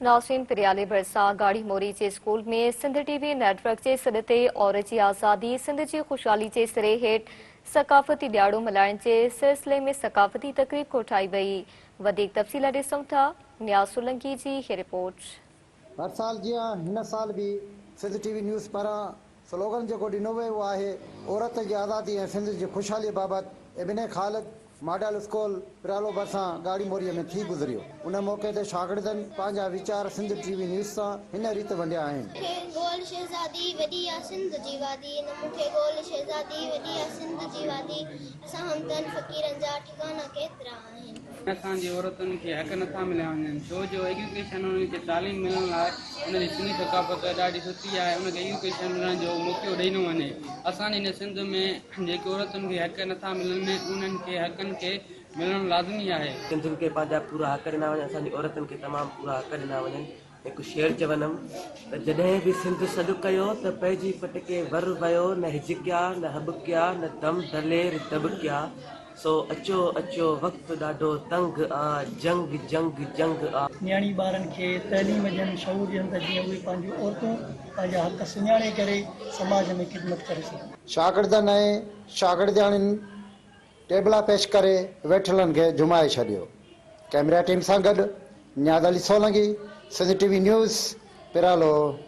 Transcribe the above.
ناظرين پريالي ڀرسان ڳاڙهي موري جي school ۾ Sindh T V network جي سڏ تي عورت جي آزادي سنڌ جي خوشحالي جي سري هيٺ ثقافتي ڏهاڙو ملهائڻ جي سلسلي ۾ ثقافتي تقريب ڪوٺائي وئي وڌيڪ تفصيل ڏسون ٿا نياز سولنگي جي هي رپورٽ. هر سال جيان هن سال به سنڌ ٽي وي نيوز پاران سلوگن جيڪو ڏنو ويو آهي عورت جي آزادي ۽ سنڌ جي خوشحالي بابت ابن خالد ماڊل اسڪول پرالو ڀرسان ڳاڙهي موريء ۾ ٿي گذريو. ان موقعي تي شاگردن پنهنجا ويچار سنڌ ٽي وي نيوز سان هن ريت ونڊيا آهن. مون کي ڳول شهزادي وڏي آ سنڌ جي وادي نه مون کي ڳول شهزادي وڏي آ سنڌ جي وادي اسان همدن فقيرن جا ٺڪانا ڪيترا آهن. اسان جي عورتن کي حق نٿا مليا وڃن ڇو جو ايجوڪيشن انهن کي تعليم ملڻ لاء ان جي سنڌي ثقافت ڏاڍي سٺي آهي ان کي ايجوڪيشن ملڻ جو موقعو ڏنو وڃي اسان جي هن سنڌ ۾ جيڪي عورتن کي حق نٿا ملن انهن کي حقن کي ملڻ لازمي آهي. سنڌين کي پنهنجا پورا حق ڏنا وڃن اسان جي عورتن کي تمام پورا حق ڏنا وڃن هڪ شعر چوندم ته جڏهن به سنڌ سڏ ڪيو ته پئجي پٽڪي ور ويو نه هجڪيا نه هٻڪيا نه دم دلير دٻڪيا سو اچو اچو وقت ڏاڍو تنگ آ جنگ جنگ جنگ آ. نياڻي ٻارن کي تعليم ڏين شعور ڏين ته جيئن اهي پنهنجون عورتون پنهنجا حق سڃاڻي ڪري سماج ۾ خدمت ڪري سگهن. شاگردن ۽ شاگردياڻين ٽيبلا پيش ڪري ويٺلن کي جهومائي ڇڏيو. ڪئميرا ٽيم سان گڏ Niaz Ali Solangi, Sindh T V news, Piralo.